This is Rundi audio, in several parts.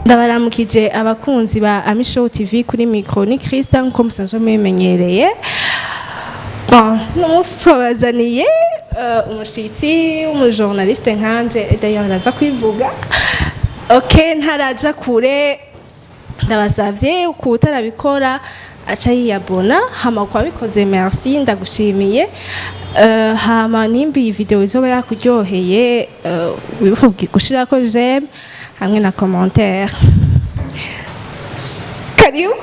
Ndabaramukije abakunzi ba Ami Show TV. Kuri micro ni Krista, nkuko musanzwe mubimenyereye. Bon, n'umunsi tubazaniye umushitsi w'umujournaliste nkanje. D'ailleurs araza kwivuga. OK, ntaraja kure, ndabasavye ku utarabikora aca yiyabona, hama kwa bikoze, merci, ndagushimiye. Hama nimba iyi video izoba yakuryoheye, wibuke gushirako j'aime hamwe na commentaire. Karibu.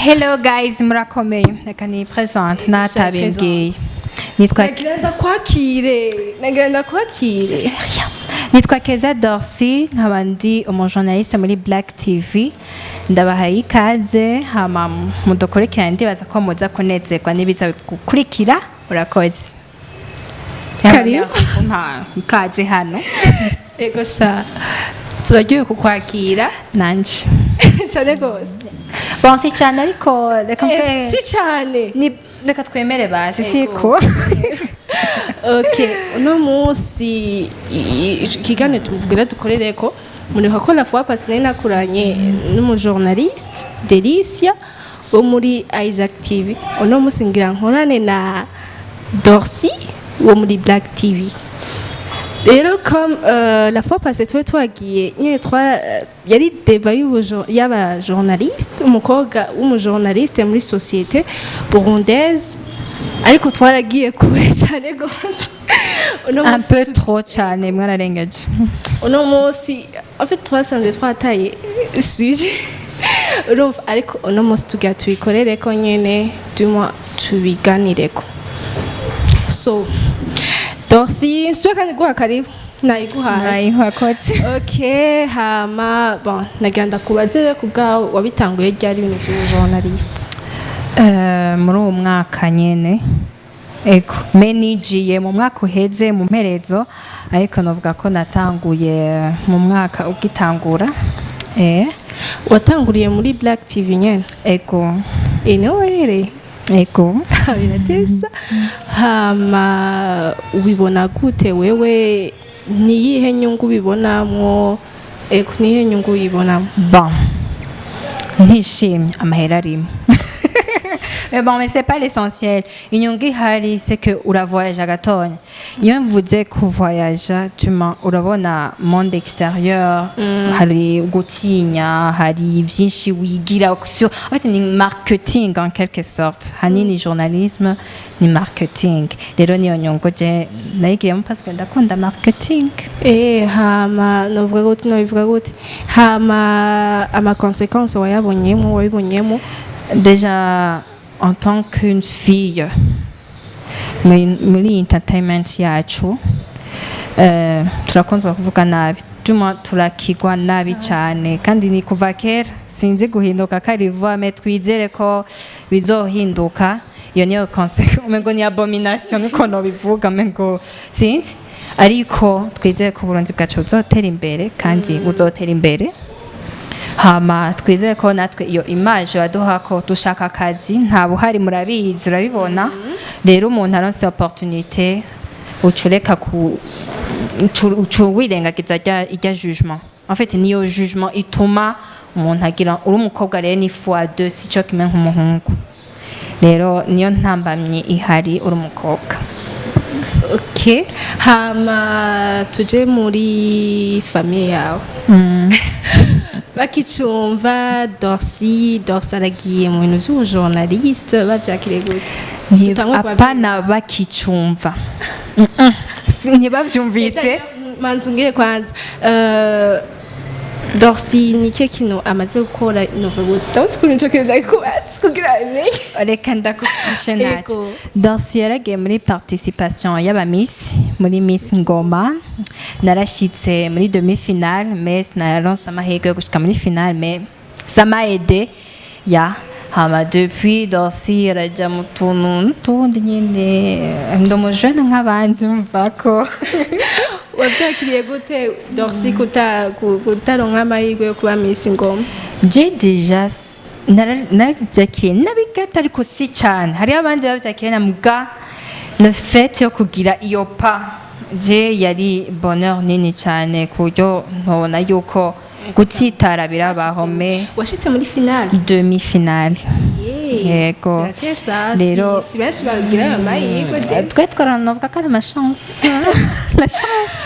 Hello guys, murakomeye. Reka ni présente natabimbwiye. Nitwa Nagira ndakwakire, nagira ndakwakire. Nitwa Keza Dorcy, nkaba ndi umujournaliste muri Black TV. Ndabahaye ikaze, hama mudukurikirane, ndibaza ko muza kunezerwa n'ibiza gukurikira. Urakoze. Karibu. Merci kumpa ikaze hano. Ego sha, turagiye kukwakira. Nanje. Cane gose. Bon, si cyane, ariko reka mvuge. Si cane. Ni reka twemere basi. Ego. Siko. OK, uno munsi ikiganiro tumubwira dukorereko, muribuka ko la fois passée nari nakuranye n'umujournaliste Delicia wo muri Isaac TV. Uno munsi ngira nkorane na Dorcy wo muri Black TV. Rero comme la fois passée twe twagiye nyine twa yari débat y'abajournaliste, umukobwa w'umujournaliste muri société burundaise, ariko twaragiye kure cyane gose. Uno Un munsi peu trop cyane, mwararengeje. Uno munsi en fait twasanze twataye sujet, urumva, ariko uno munsi tugira tubikorereko nyene, du tubiganireko. So Dorcy, nsubire kandi guha karibu, nayiguhaye. Murakoze. OK, hama bon, nagira ndakubaze rero, ku bwawe wabitanguye ryari ibintu vy'ubujournaliste? Muri uwo mwaka nyene, ego, me nijiye mu mwaka uheze mu mperezo, ariko novuga ko natanguye mu mwaka ugitangura. Watanguriye muri Black TV nyene? Ego. E, niho wahereye? Ego. Biratesa. Hama ubibona gute wewe? Niyihe nyungu ubibonamwo? Ego, niyihe nyungu ubibonamwo? Bon, ntishimye, amahera arimo. Mais bon, mais c'est pas l'essentiel. Inyungu ihari, c'est que uravoyaja gatonya. Iyo mvuze kuvoyaja, tuma urabona monde extérieur, hari gutinya, hari vyinshi wigira sur. En fait, ni marketing en quelque sorte. Hanini journalisme ni marketing. Rero niyo nyungu je nayigiyemo parce que ndakunda marketing. Hama novuga gute, nobivuga gute? Hama ama conséquences wayabonyemo, wabibonyemo? Déjà, en tant qu'une fille, muri entertainment yacu, turakunzwe kuvuga nabi, tuma turakigwa nabi cyane, kandi ni kuva kera, sinzi guhinduka kari vuba, mais twizere ko bizohinduka. Iyo niyo conséquence, umengo ni abomination, niko nobivuga, umengo sinzi, ariko twizere ko Uburundi bwacu buzotera imbere, kandi buzotera imbere. Hama twizere ko natwe iyo image baduha ko dushaka akazi nta buhari, murabizi, urabibona. Rero umuntu aronse opportunité, ucureka ku ucu wirengagiza irya jugement. En fait, niyo jugement ituma umuntu agira. Uri umukobwa rero ni fois deux, sico kimwe nk'umuhungu. Rero niyo ntambamyi ihari uri umukobwa. OK, hama tuje muri famille yawe. Bakicumva Dorcy, Dorcy aragiye mu bintu vy'ubujournaliste, bavyakiriye gute? Dutangure kubabwira. Apana bakicumva. Ntibavyumvise. Manzi umbwire kwanza, Dorcy ni ikihe kintu amaze gukora? Novuga gute? Ndabona ukuntu ico kintu ndakikubatse kugira abimenye. Reka ndagufashe ntacyo. Ego. Dorcy yaragiye muri participation y'aba Miss, muri Miss Ngoma. Narashitse muri demi finale, mais sinaronse amahirwe yo gushika muri finale, mais ça m'a aidé ya. Hama depuis, Dorcy araja mu tuntu n'utundi nyine, ndi umujene nk'abandi, mva ko. Wavyakiriye gute, Dorcy, kutaronka amahirwe yo kuba Miss Ngoma? Je déjà naravyakiriye nabi gato, ariko si cyane. Hariho abandi bavyakiriye na muga le fait yo kugira iyo pas, je yari bonheur nini cyane, ku buryo ntobona yuko Gutsitara birabaho, mais Washitse muri finale? Demi finale, yego. Biratesa. Rero si benshi bagira ayo mahirwe de. Twe twaranavuga ko ari ama chance, la chance.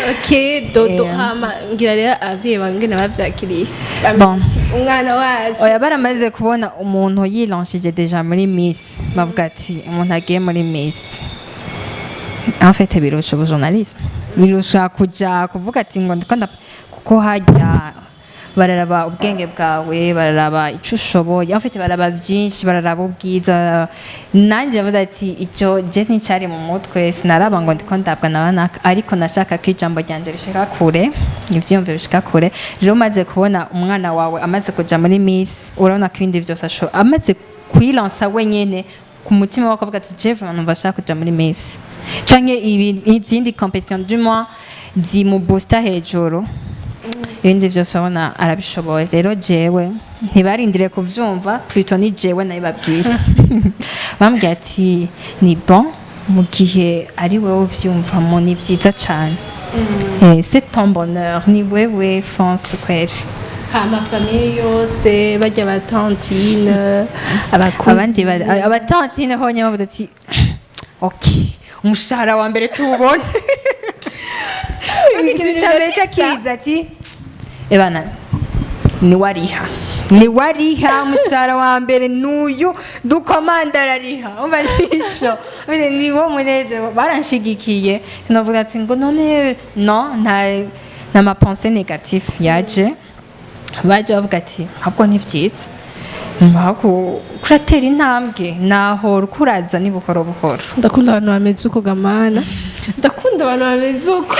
Ok, Dodo. Hama ngira rero abavyeyi bawe ngene bavyakiriye? Bon. Umwana wacu. Oya, baramaze kubona umuntu yilanshije déjà muri Miss, bavuga ati umuntu agiye muri Miss, en fait birusha ubujournalisme, birusha kuja kuvuga ati ngo ndiko kuko hajya bararaba ubwenge bwawe, bararaba ico ushoboye, en fait bararaba byinshi, bararaba ubwiza. Nanjye yavuze ati icyo je nticari mu mutwe, sinaraba ngo ndiko ndabwa na banaka, ariko nashaka ko ijambo ryanje rishika kure, ivyiyumviro bishika kure. Rero umaze kubona umwana wawe amaze kuja muri Miss, urabona ko ibindi vyose amaze kwilansa wenyene ku mutima we, akavuga ati je vraiment numva ashaka kuja muri Miss canke izindi compétition, du moins zimuboosta hejuru, ibindi byose urabona arabishoboye. Rero jewe ntibarindire kuvyumva, plutôt ni jewe nabibabwira. Bambwiye ati ni bon, mu gihe ari wewe uvyumvamo ni vyiza cane. C'est ton bonheur, ni wewe, fonce kweri. Hama famille yose, bajya abatantine, abakuzi? Abandi abatantine honyine bavuga ati ok, umushahara wa mbere tuwubone. Ikintu cya mbere cyo ati ebana niwariha, niwariha umushahara wa mbere n'uyu dukomanda arariha. Umva, nico niwo munezero, baranshigikiye. Sinavuga ati ngo none no nta ma pensée négatif yaje. Baje bavuga ati ahubwo ni vyiza, ahubwo kuratera intambwe naho kuraza ni buhoro buhoro. Ndakunda abantu bameze uko gamana, ndakunda abantu bameze uko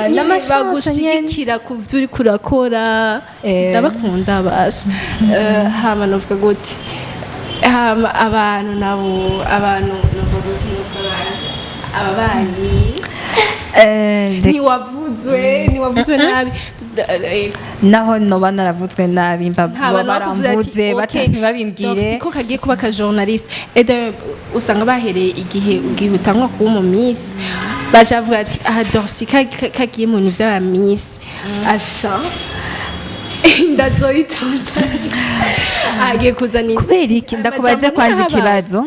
nyine. N'amashance. Bagushigikira ku byo uriko urakora. Ndabakunda basi. Hama novuga gute, hama abantu nabo, abantu novuga gute, novuga abantu ababanyi, ntiwavuzwe nabi? Naho noba naravutswe nabi mba Nta bantu bakuvuze ati baramvuze ok, ntibabimbwire. Dorcy ko kagiye kuba ka journaliste et usanga bahereye igihe utangwa kuba umu miss, baca bavuga ati aha Dorcy kagiye mu bintu vy'aba miss, asha ndazoyitonza, agiye kuzana Kubera iki? Ndakubaze. Amajambo Kwanza ntahabaye. ikibazo,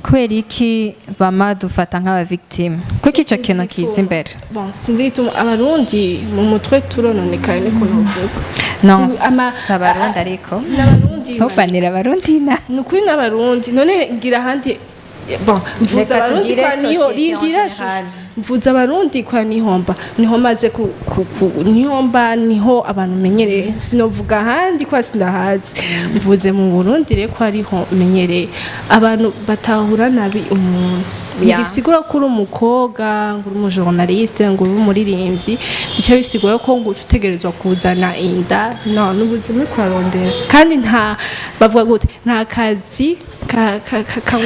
kubera iki bama dufata nk'aba victime? Kuko icyo kintu kiza imbere. Bon, sinzi igituma Abarundi mu mutwe turononekaye, niko novuga. No si Abarundi, ariko n'Abarundi. Ntubanire Abarundi na Ni ukuri n'Abarundi. None ngira ahandi, bon, mvuze Reka Abarundi tugire kwa niho société en rindira général. Shushu. Mvuze Abarundi kwa nihomba, niho maze ku nihomba, niho abantu menyereye. Sinovuga ahandi kwa sindahazi. Mvuze mu Burundi rero ko ariho menyereye, abantu batahura nabi umuntu. Ntibisigura ko uri umukobwa, ngo uri umujournaliste, ngo uri umuririmbyi, bica bisigura ko ngo uca utegerezwa kuzana inda. No n'ubuzima uriko urarondera, kandi nta bavuga gute, nta kazi ka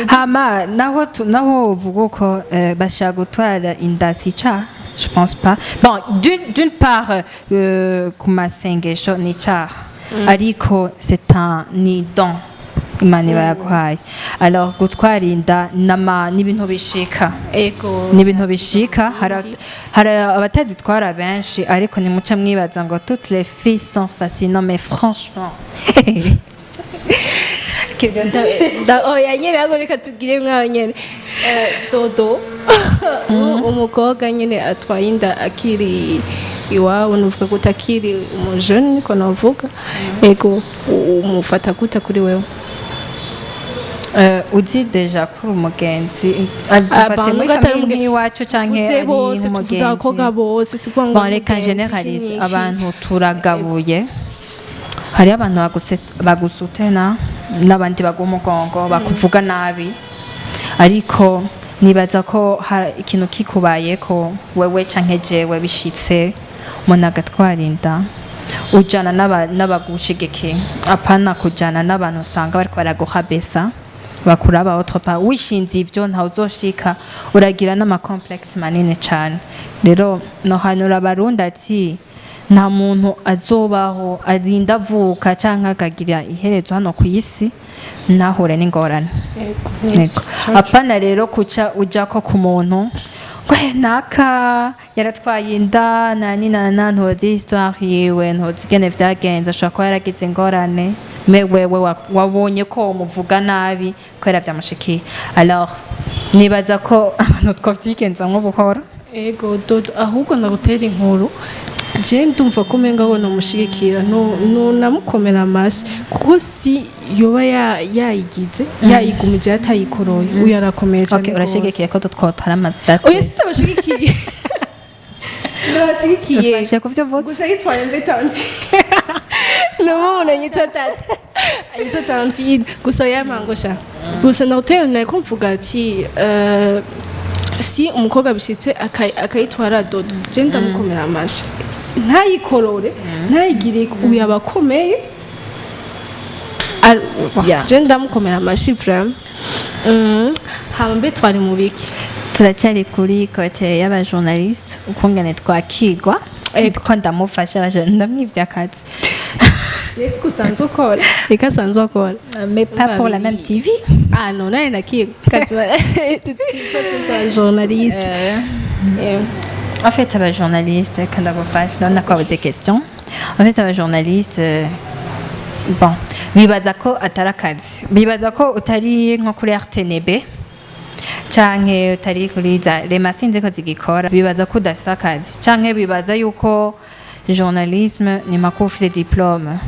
Hama naho naho uvuga uko bashaka gutwara inda si icaha, je pense pas. Bon, d'une part, ku masengesho ni icaha, ariko c'est un ni don Imana iba yaguhaye. Alors gutwara inda n'ibintu bishika. Ni ibintu bishika. Hari abatazitwara benshi, ariko nimuca mwibaza ngo toutes les filles sont faciles. Non, mais franchement. Oya nyene, ahubwo reka tugire mwaho nyene. Dodo, umukobwa nyene atwaye inda akiri iwabo, nuvuga gute, akiri umujene, niko navuga, ego, umufata gute kuri wewe? Uzi déjà ko uri umugenzi, Ah, dufate bon, muri nubwo atari famille nk'iwacu canke tuvuze ari bose, tuvuze abakobwa bose, si ukuvuga ngo Bon, reka umugenzi, iki généralise. n'iki. Abantu turagabuye. Hariho abantu bagusutena n'abandi baguha umugongo, bakuvuga nabi, ariko nibaza ko hari ikintu kikubayeko wewe canke jewe bishitse umuntu agatwara inda, ujana n'abagushigikiye, apana kujana n'abantu usanga bariko baraguhabesa, bakuraba autre part. Wishinze ivyo ntawe uzoshika, uragira n'ama complexe manini cane. Rero nohanura Abarundi ati nta muntu azobaho arinda avuka canke akagira iherezo hano ku isi ntahure n'ingorane. Ego, Yego. Apana rero kuca uja ko ku muntu. Ngo naka yaratwaye inda nani nana, ntuzi histoire yiwe, ntuzi ingene vyagenze, ashobora kuba yaragize ingorane, mais wewe wabonye ko umuvuga nabi kubera vyamushikiye. Alors nibaza ko abantu twovyigenza nko buhoro. Ego Dodo, ahubwo ndagutera inkuru. Je ndumva ko umenga ngo nomushigikira, nunamukomera amashi, kuko si yoba yayigize, yayigumije, yatayikoroye, uyu arakomeye cyane. Okay, urashigikiye ko twotara amadate? Oya, si ndabashigikiye, ndabashigikiye. Ufashe ku vyo uvuze. Gusa yitwaye mbe tantine, n'ubu anyita tante, anyita tantine gusa yamangosha. Gusa ndagutera, nariko mvuga ati si umukobwa bishitse akayitwara, Dodo, je ndamukomera amashi, ntayikorore, ntayigire, uyu aba akomeye. Je ndamukomera amashi vraiment. Hama mbe twari mu biki? Turacyari kuri côté y'abajournaliste, ukungene twakigwa. Ego. Ko ndamufasha ndamwivye akazi. Ese ko usanzwe ukora, reka asanzwe akora. Mais pas pour la même TV. Ah non, nari nakiye kazi journaliste. En fait, abajournaliste, quand ndagufasha, ndabona ko wabuze question. En fait, abajournaliste, bon, bibaza ko atari akazi, bibaza ko utari nko kuri RTNB canke utari kuri za Rema, sinzi ko zigikora, bibaza ko udafise akazi, canke bibaza yuko journalisme ni mpaka ufise diplôme.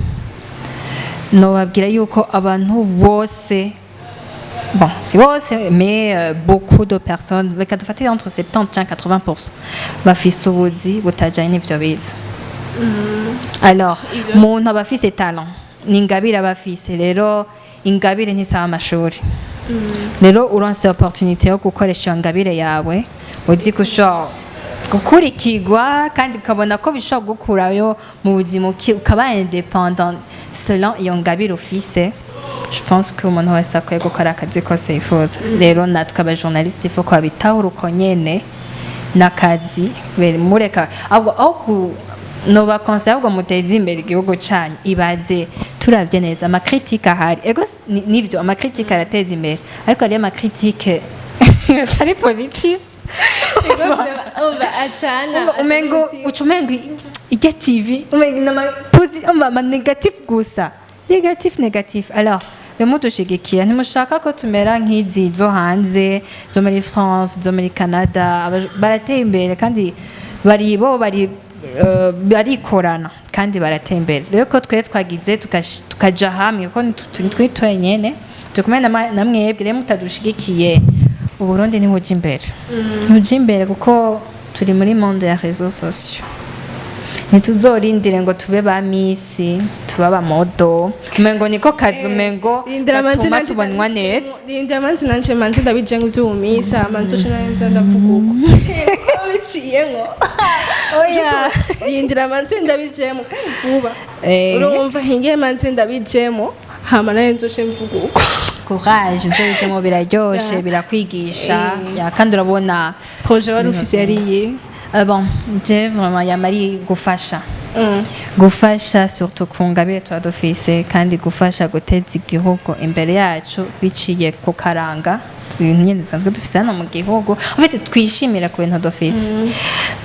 Nobabwira yuko abantu bose, bon, si bose, mais beaucoup de personnes, reka dufate entre 70 canke 80%, bafise ubuzi butajanye n'ivyo bize. Alors umuntu aba afise talent, ni ingabire aba afise. Rero ingabire ntisaba amashuri. Rero uronse opportunité yo gukoresha iyo ngabire yawe, uzi ko ushobora gukurikirwa kandi ukabona ko bishobora gukurayo mu buzima, ukaba indépendant selon iyo ngabire ufise, je pense que umuntu wese akwiye gukora akazi kose yifuza. Rero natwe abajournaliste, il faut ko babitahura uko nyene n'akazi. Mureka ahubwo aho noba conseil, ahubwo muteze imbere igihugu canyu. Ibaze turavye neza amacritique ahari, ego nivyo, amacritique arateza imbere, ariko hariyo amacritique atari positive. Umva, acana. Umengo uca umengo irya TV, umengo nama umva ama négatif gusa, négatif, négatif. Alors bimudushigikiye, ntimushaka ko tumera nk'izi zo hanze, zo muri France, zo muri Canada. Barateye imbere kandi bari bo bari barikorana kandi barateye imbere. Rero ko twe twagize tukaja hamwe, ko ntituri twenyene, turi kumwe na mwebwe. Rero mutadushigikiye, Uburundi ntibuja imbere, ntibuja imbere, kuko turi muri monde ya réseaux sociaux. Ntituzorindire ngo tube ba miss, tube abamodo, umengo niko kazi, umengo Rindira manzi batuma nanje. tubonwa neza. Rindira manzi nanje manzi ndabije ngo ivy'ubumisa manzi ushe nanje ndavuga uko biciyemwo. Oya. Rindira manzi ndabijemo kandi vuba. Urumva, hingiye manzi ndabijemo, hama nawe nzoce mvuga uko. Courage, uzobijemo, biraryoshe, birakwigisha ya, kandi urabona. Projet wari ufise yariye? Bon, je vraiment yamari gufasha, gufasha surtout ku ngabire tuba dufise, kandi gufasha guteza igihugu imbere yacu biciye ku karanga, ibintu nyine dusanzwe dufise hano mu gihugu. En fait, twishimira ku bintu dufise.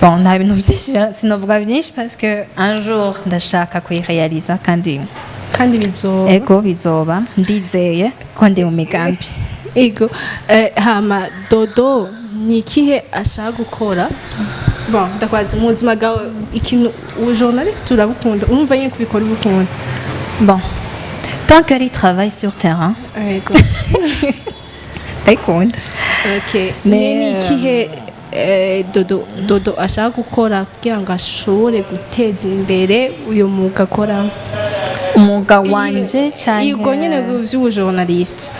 Bon, nta bintu byinshi, sinovuga byinshi, parce que un jour ndashaka kuyirealiza kandi. Kandi bizoba. Ego, bizoba, ndizeye ko ndi mu migambi. Ego. Hama Dodo ni ikihe ashaka gukora? Bon, ndakwaza mu buzima bwawe, ikintu ubu journaliste urabukunda, urumva nyine kubikora ubukunda? Bon, tant que ari travail sur terrain, ndayikunda. Okay. Mais, ni ikihe Dodo ashaka gukora kugira ngo ashobore guteza imbere uyu mwuga akora? Umwuga wanje cyane? Yego nyine, vy'ubujournaliste.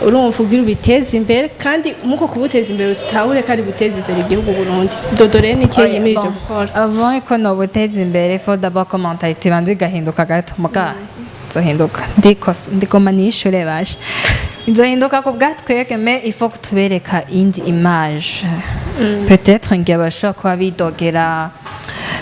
Urumva, ugira ubiteze imbere, kandi muko kubuteza imbere utahure ko ari guteza imbere igihugu Burundi. Dodo rero ni ikihe yimirije gukora? Avant ko nobuteza imbere, faut d'abord ko mentalité ibanza igahinduka gato. Muga izohinduka, ndiko ndigoma nishure basha, izohinduka ku bwatwebwe, mais il faut kutubereka indi image. Peut-être ngiye bashobora kuba bidogera,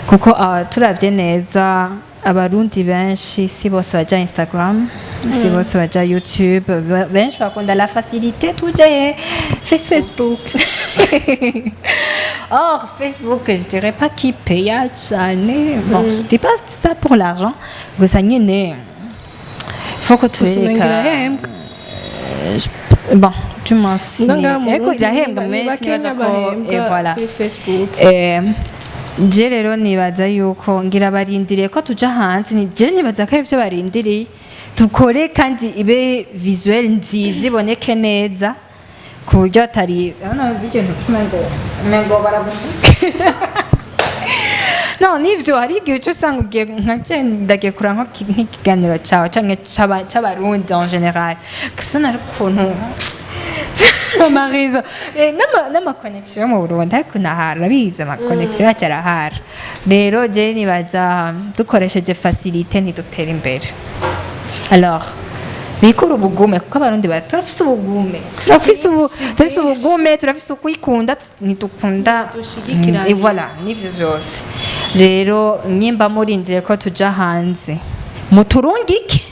kuko turavye neza, Abarundi benshi si bose baja Instagram, si bose baja YouTube, benshi bakunda la facilité, tuje Facebook. Facebook. Or, Facebook, je dirais pas qu'il paye cyane. Bon, je dis pas ça pour l'argent. Gusa nyene faut ko Gusa umenga tubereka. irahembwa. Bon, du moins Muga ngaha mu ego, Burundi irahembwa, ni mais bakenya sinibaza ko et bahembwa voilà. kuri Facebook. Je rero nibaza yuko ngira barindiriye ko tuja hanze. Ni je nibaza ko ivyo barindiriye dukore kandi ibe visuel nziza, iboneke neza, ku buryo atari urabona ibyo bintu umengo baragufutse. No, nivyo, hari igihe uca usanga ugiye nka je ndagiye kuraba nk'ikiganiro cawe canke c'Abarundi en général, kasona ari ukuntu amarizo n'ama connexion yo mu Burundi, ariko nahara urabizi, ama connexion yacu arahara. Rero je nibaza dukoresheje facilité ntidutera imbere. Alors bikura ubugume, kuko Abarundi turafise ubugume, turafise ubugume, turafise ukwikunda, ntidukunda. Dushigikirane. Et voilà, nivyo vyose. Rero nyimba murindiriye ko tuja hanze, muturungike,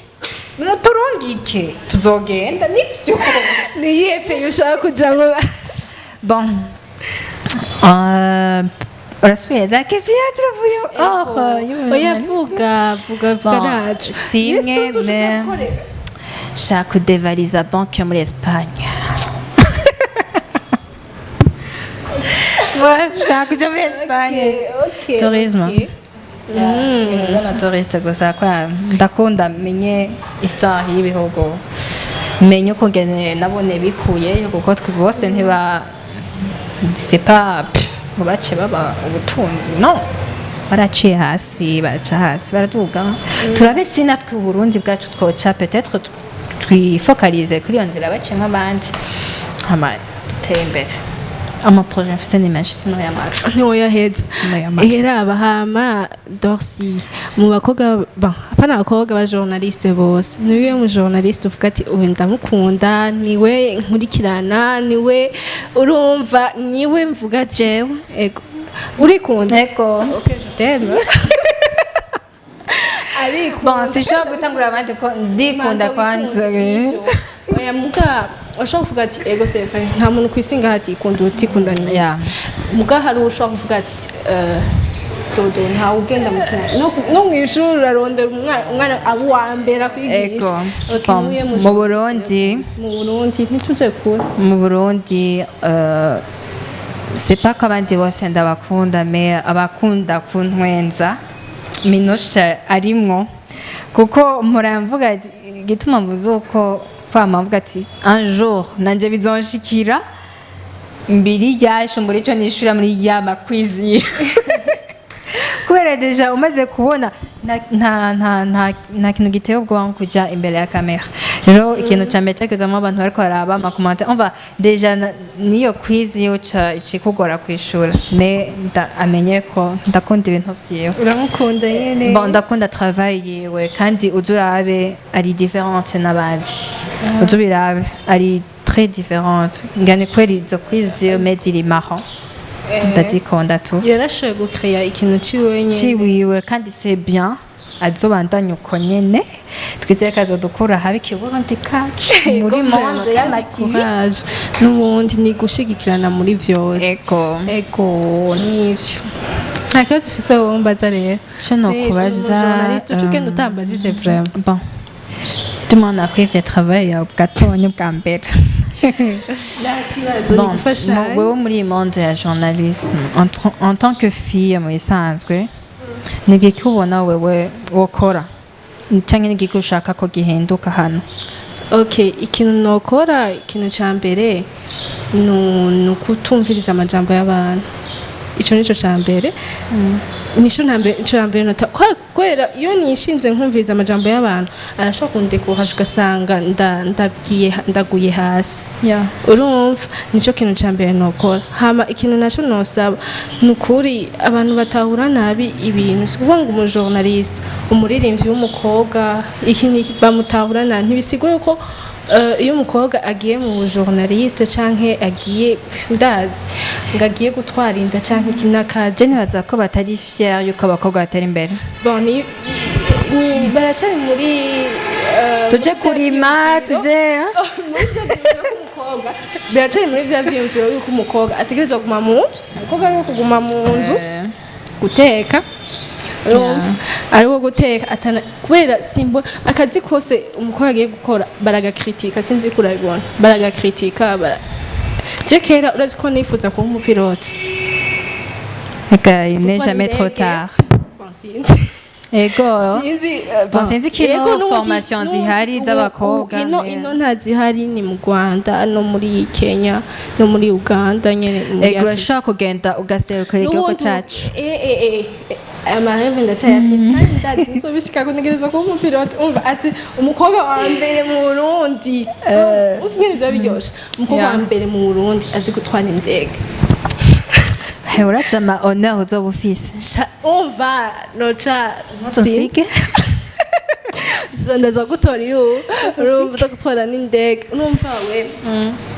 muturungike, tuzogenda, nivyo. Ni iyihe pays ushaka kujamwo? Bon, urasubiza question turavuye oh. Oya, vuga, vuga, vuga. Bon, Naco simwe, Yesu, uzi mais- gukorera. Shaka kudevaliza banque yo muri Espagne. Bref, shaka kuja muri Espagne. Tourisme. Ibintu touriste gusa kwa ndakunda menye histoire y'ibihugu, menye ukungene nabone bikuyeyo, kuko twe bose ntiba c'est pas pff, ngo bace baba ubutunzi. No baraciye hasi, baraca hasi, baraduga. Turabe si natwe Uburundi bwacu twoca, peut-être twifocalise kuri iyo nzira bace nk'abandi, hama dutere imbere. Ama projets mfise ni menshi, sinoyamara. Ntiwoyaheza. Sinoyamara. Heraba hama Dorcy, mu bakobwa, bon, apana abakobwa ba journaliste bose, niwe mu journaliste uvuga ati uyu ndamukunda, niwe nkurikirana, niwe urumva, niwe mvuga ati Jewe. Ego, urikunda? Ego. Ok, je t'aime, ariko Bon, sinshobora gutangura abandi ko ndikunda kwanza. Oya, muga ushobora kuvuga ati ego, c'est vrai, nta muntu kwisi ngaha atikunda, utikunda ni muga hari ushobora kuvuga ati dodo ntawe ugenda mu kintu no mw'ishuri urarondera umwana aba uwa mbere akwigisha. Ego. Okay, Bon, muye mu Burundi. Mu Burundi, ntituje kure. Mu Burundi, c'est pas ko abandi bose ndabakunda, mais abakunda kuntwenza, Minusha arimwo, kuko mpora mvuga ati, igituma mvuze uko kwama mvuga ati un jour nanje bizonshikira mbiri ryasho muri ico nishura muri ya ma quiz, kubera déjà umaze kubona nta kintu giteye ubwoba nko kuja imbere ya kamera. Rero ikintu ca mbere cyakezamo abantu bariko baraba ama commentaires, umva déjà niyo quiz yoca ikikugora kwishura, mais amenye ko ndakunda ibintu vyiwe. Uramukunda nyene. Bon, ndakunda travail yiwe, kandi uzi urabe ari différente n'abandi, uzi ubirabe ari très différente ngane kweri izo quiz ziwe, mais ziri marrant, ndazikunda tu. Yarashoboye gucréa ikintu ciwe nyene. Ciwiwe, kandi c'est bien, azobandanya uko nyene, twizere ko azodukura habi ikiburundi kacu muri monde y'ama TV. Courage n'ubundi ni gushigikirana muri vyose. Ego. Ego, nivyo. Nta kibazo ufise wowe mbaza rero? Ico nokubaza, Journaliste, uca ugenda utambajije vraiment. Bon, duma nakwivye travail yawe gatonya bwa mbere. Nta kibazo, ni Bon, gufashanya. Wewe muri iyi monde ya journalisme, en tant que fille, mu bisanzwe ni igiki ubona wewe wokora canke ni igiki ushaka ko gihinduka hano? Okay, ikintu nokora, ikintu ca mbere ni ukutumviriza amajambo y'abantu. Ico nico ca mbere, nico ntambe ico mbere nota kubera iyo nishinze nkumviriza amajambo y'abantu, arashobora kundekuhaje, ugasanga ndagiye ndaguye hasi. Urumva, nico kintu ca mbere nokora. Hama ikintu naco nosaba, ni ukuri abantu batahura nabi ibintu. Si ukuvuga ngo umujournaliste, umuririmbyi w'umukobwa, iki n'iki, bamutahura nabi. Ntibisigura ko iyo umukobwa agiye mu journaliste canke agiye, ndazi ngo agiye gutwara inda canke iki n'akazi. Je nibaza ko batari fier yuko abakobwa batera imbere. Bon, ni baracari muri tuje muri vya kurima vyiyumviro. Tuje Muri vya vyiyumviro ko umukobwa Biracari muri vya vyiyumviro yuko umukobwa ategerezwa kuguma mu nzu, umukobwa ari uwo kuguma mu nzu guteka, urumva, ari uwo guteka atana, kubera simbo akazi kose umukobwa agiye gukora baragakritika. Sinzi ko urabibona, baragakritika je kera urazi ko nifuza kuba umupilote. Eka, il n'est jamais trop tard. Bon, sinzi. Ego. Sinzi, Bon, sinzi ko ino Yego, formation zihari z'abakobwa, ino ino ntazihari, ni mu Rwanda no muri Kenya no muri Uganda nyene, muri Ego, Afrika. urashobora kugenda ugaserukira igihugu N'ubundi cacu. Ama rêves ndacyayafise kandi ndazi nzobishika, ntegerezwa kuba umupilote. Umva, ati umukobwa wa mbere mu Burundi, umva ingene vyaba biryoshe, umukobwa wa mbere mu Burundi azi gutwara indege. He, urazi ama honneur uzoba ufise. Umva, noca Ntuzosige. Ndaza gutora iyo, urumva, uza gutwara n'indege. Urumva we,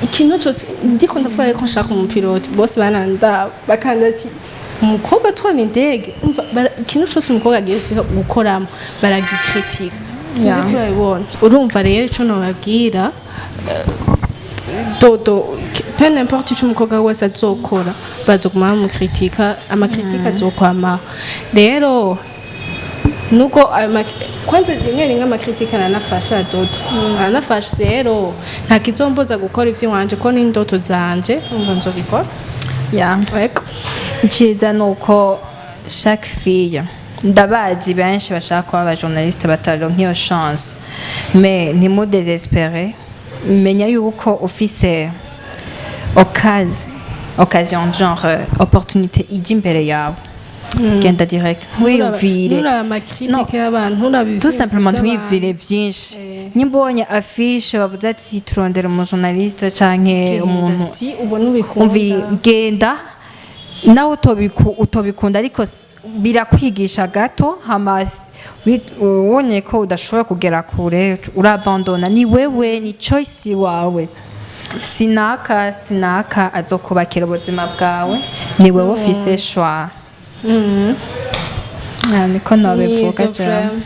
ikintu cose ndiko ndavuga ko nshaka umupilote, bose bananda bakanda ati umukobwa atwara indege. Umva, ikintu cose umukobwa agiye gukoramo baragikritika. Sinzi ko urabibona. Urumva rero, ico nobabwira, dodo, peu n'importe ico umukobwa wese azokora, bazoguma bamukritika, amakritika azokwamaho. Rero nuko ayo kwanza rimwe rimwe amakritika aranafasha, dodo, aranafasha. Rero nta kizomboza gukora ivy'iwanje, ko n'indoto zanje, umva, nzobikora. Ego. Iciza ni uko chaque fille, ndabazi benshi bashaka kuba abajournaliste bataronka iyo chance, mais ntimudésespère. Menya yuko ufise occasion, genre opportunité ijya imbere yawe, genda direct, ntiwiyumvire. Nturaba amakritike y'abantu, nturaba Tout simplement ivyiyumviro vy'abantu. Ntiwiyumvire vyinshi. Nimba ubonye affiche bavuze ati turondera umujournaliste canke Genda, umuntu si ubona ubikunda. Umviri, genda nawe utobikunda, ariko birakwigisha gato, hama ubonye ko udashobora kugera kure, urabandona. Ni wewe, ni choice wawe. Sinaka sinaka azokubakira ubuzima bwawe, ni wewe ufise choix. Ah, niko nobivuga Nivyo. jewe. Vraiment.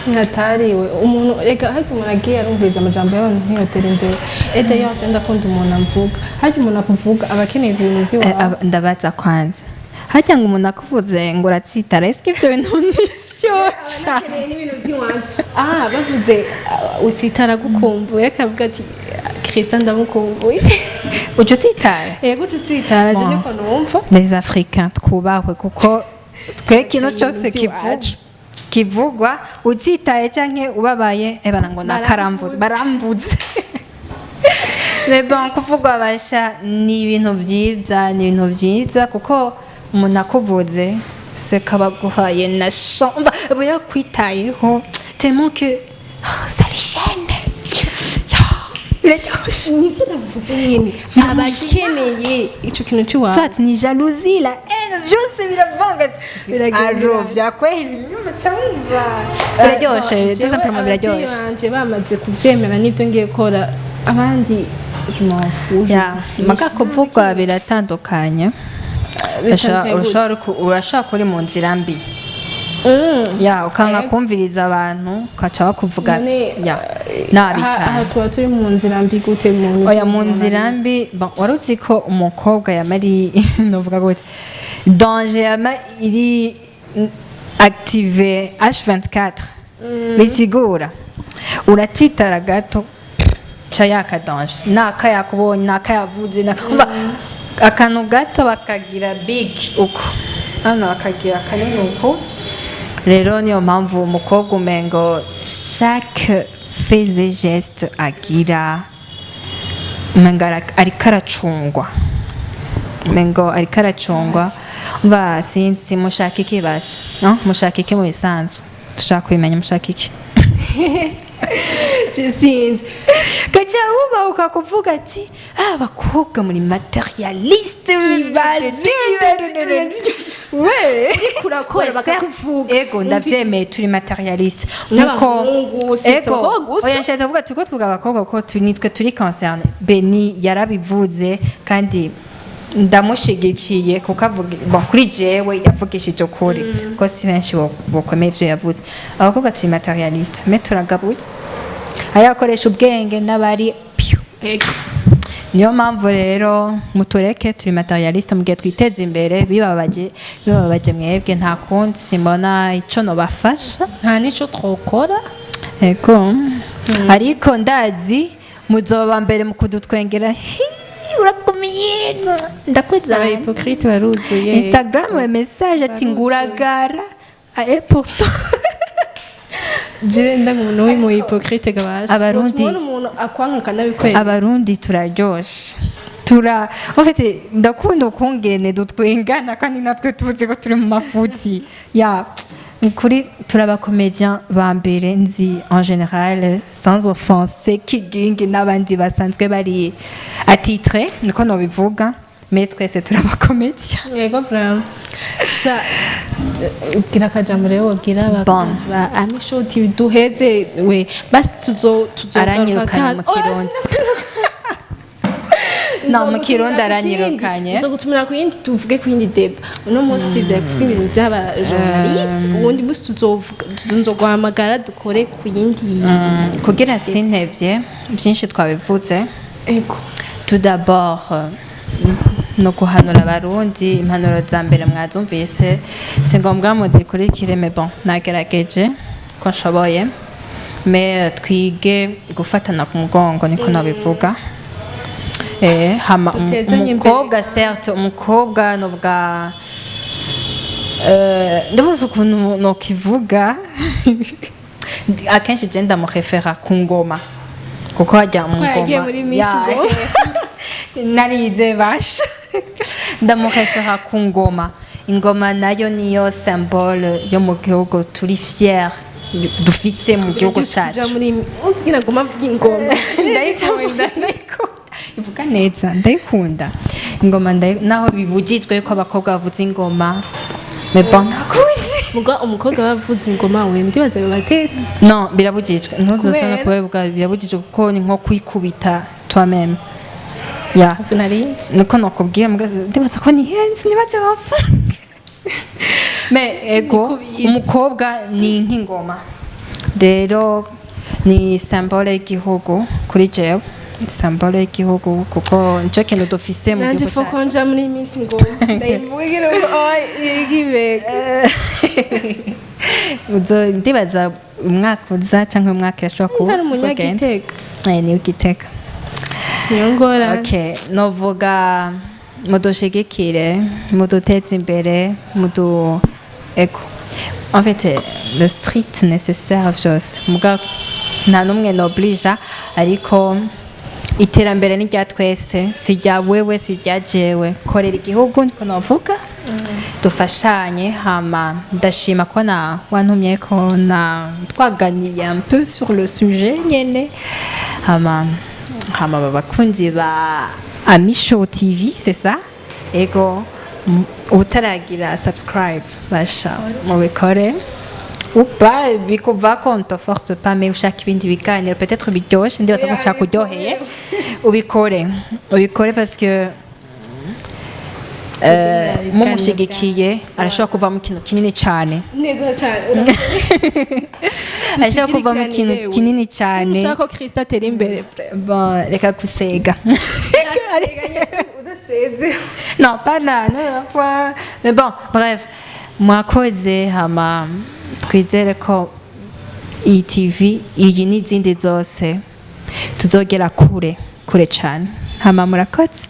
Ntihatariwe umuntu, reka, harya umuntu agiye arumviriza amajambo y'abantu ntiyotera imbere. Et d'ailleurs, je ndakunda umuntu amvuga. Harya umuntu akuvuga aba akeneye ivyo bintu vy'iwawe. Ndabaza kwanza, harya ngo umuntu akuvuze ngo uratsitara, eske ivyo bintu nivyo ca? Akeneye n'ibintu vy'iwanje. Ah, bavuze utsitara gukumbuye, akavuga ati Christian ndamukumbuye. Uca utsitara? Yego, uca utsitara, je Bon. niko numva. Les Africains twubahwe, kuko twe ikintu Ibintu cyose vy'iwacu. kivugwa, utsitaye canke ubabaye, ebana ngo nakaramvuze, baramvuze. Mais bon, kuvugwa basha ni ibintu vyiza, ni ibintu vyiza, kuko umuntu akuvuze se kabaguhaye na chance, umva, aba yakwitayeho tellement que oh, ça les gêne. Biraryoshe. Nivyo navuze nyene, abakeneye ico kintu c'iwawe. Soit ni jalousie, la haine, vyose biravanga. Biragenda. Aro vyakwera inyuma cyangwa biraryoshe, tout simplement abavyeyi biraryoshe. Banje bamaze kuvyemera n'ivyo ngiye gukora, abandi je m'en fous, je Ya, m'en fiche. maka kuvugwa biratandukanye. Bitandukanye gute? Urashobora kuba uri mu nzira mbi, ya, ukanga kumviriza abantu, ukaca bakuvuga. None, ya, nabi aha cyane. Tuba turi mu nzira mbi gute mu Oya, mu nzira mbi, bon, wari uzi ko umukobwa yamari, novuga gute, danger yama iri active H24, bisigura uratitara gato ca yaka danger, naka yakubonye, naka yavuze, umva, akantu gato bakagira big uko, hano bakagira kanini uko. Rero niyo mpamvu umukobwa umengo chaque fait et geste agira, umengo ariko aracungwa, umengo ariko aracungwa. Umva, sinzi mushaka iki basha, no mushaka iki? Mu bisanzwe dushaka kubimenya, mushaka iki? Je sinzi. Gaca wubahuka kuvuga ati ah, abakobwa muri matérialiste. We. Kurakora bakakuvuga. Ego, ndavyemeye, turi matérialiste. N'abahungu, si Ego. abakobwa gusa. Oya, nshatse kuvuga turiko tuvuga abakobwa kuko nitwe turi concernés. Beni yarabivuze kandi ndamushigikiye, kuko avuga, bon, kuri jewe yavugishije ukuri, kuko si benshi bokomeye ivyo yavuze. Abakobwa turi matérialiste, mais turagabuye, hari abakoresha ubwenge n'abari piu. Ego. Niyo mpamvu rero mutureke, turi matérialiste. Mu gihe twiteza imbere, bibabaje, bibabaje mwebwe, nta kundi, simbona ico nobafasha. Nta nico twokora. Ego, ariko ndazi muzoba mbere mu kudutwengera. Hi, urakomeye, ndakuza. Aba hypocrite baruzuye. Instagram message ati nguragara. Ah, et pourtant Je ndanga umuntu w'umu hypocrite gabasha. Abarundi- Ubona umuntu akwanka akanabikwereka. Abarundi turaryoshe, tura en fait ndakunda ukungene dutwengana kandi natwe tuzi ko turi mu mafuti ya kuri. Turaba comédien ba mbere nzi en général, sans offense Kigingi n'abandi basanzwe bari attitré, niko nobivuga, mais twese turaba comédien. Yego, vraiment. Sha, gira akajambo rero wabwira abakunzi ba Ami Show TV duheze we, basi tuzo Aranyirukanye mu Kirundi. No, mu Kirundi aranyirukanye. Nzogutumira ku yindi, tuvuge ku yindi débat. Uno munsi vya kuvuga ibintu by'aba journaliste, uwundi munsi tuzovuga, tuzoguhamagara dukore ku yindi. Kugira sintevye, byinshi twabivuze. Ego. Tout d'abord, no guhanura Abarundi, impanuro za mbere mwazumvise, si ngombwa muzikurikire, mais bon, nagerageje ko nshoboye. Mais twige gufatana ku mugongo, niko nabivuga. Hama Dutezanye imbere. umukobwa, certes umukobwa novuga, ndabuze ukuntu nokivuga. Akenshi je ndamurefera ku ngoma, kuko hajya mu Ko yagiye ngoma muri Miss Ya, Ngoma. Narize basha. Ndamurefera ku ngoma. Ingoma nayo niyo symbole yo mu gihugu, turi fier dufise mu gihugu Kuja cacu. muri kugira ngo mvuge ingoma. Ndayikunda, ndayikunda, ivuga neza, ndayikunda ingoma. Naho bibujijwe yuko abakobwa bavuza ingoma, mais bon, ntakundi. Muga umukobwa bavuza ingoma, we ndibaza bibatese. No, birabujijwe, ntuzosana Kubera? kubivuga. Birabujijwe kuko ni nko kwikubita toi-même ya. Sinarinzi. Niko nakubwiye muga ndibaza ko nihenze, nibaze bafunge. Mais ego, Nikubizi. umukobwa ni nk'ingoma rero, ni symbole y'igihugu. Kuri jewe ni symbole y'igihugu, kuko nico kintu dufise mu Nanje gihugu fo cyacu. konja muri Miss Ngoma ndayivugira ngo igibeka. Ndibaza umwaka uza canke umwaka irashobora kuba Hari uzogenda. umunyagitega. Ni Igitega. Niyo ngora. Okay, novuga mudushigikire, muduteze imbere, mudu ego, en fait le strict nécessaire vyose. Muga nta n'umwe noblija, ariko iterambere ni rya twese, si rya wewe, si rya jewe. Korera igihugu, niko novuga, dufashanye. Hama ndashima ko na wantumye, ko na twaganiye un peu sur le sujet nyene. Hama abakunzi ba Ami Show TV, c'est ça, ego, utaragira subscribe, basha mubikore ou pas, bikuvako, on te force pas, mais ushaka ibindi biganiro peut-être biryoshe, ndibaza ko cyakuryoheye, ubikore, ubikore, parce que mumushigikiye arashobora kuvamo ikintu kinini cyane. Neza cyane. Arashobora kuvamo ikintu kinini cyane. Ushaka ko Krista atera imbere. Bon, reka gusega. Udaseze. Non, pas là, non, non, pas. Mais bon, bref, mwakoze. Hama twizere ko iyi TV, iyi n'izindi zose, tuzogera kure kure cyane. Hama murakoze,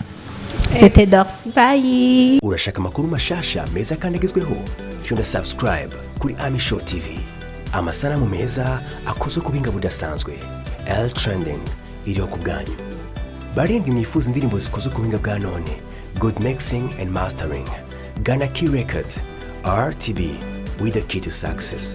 c'était Dorcy. Bye. Urashaka amakuru mashasha meza kandi agezweho? Fyonda subscribe kuri Ami Show TV. Amasanamu meza akozwe ku buhinga budasanzwe, L Trending iriho ku bwanyu. Barindwi mwifuza indirimbo zikozwe ku buhinga bwa none, good mixing and mastering, gana Key Records. RTB, with the key to success.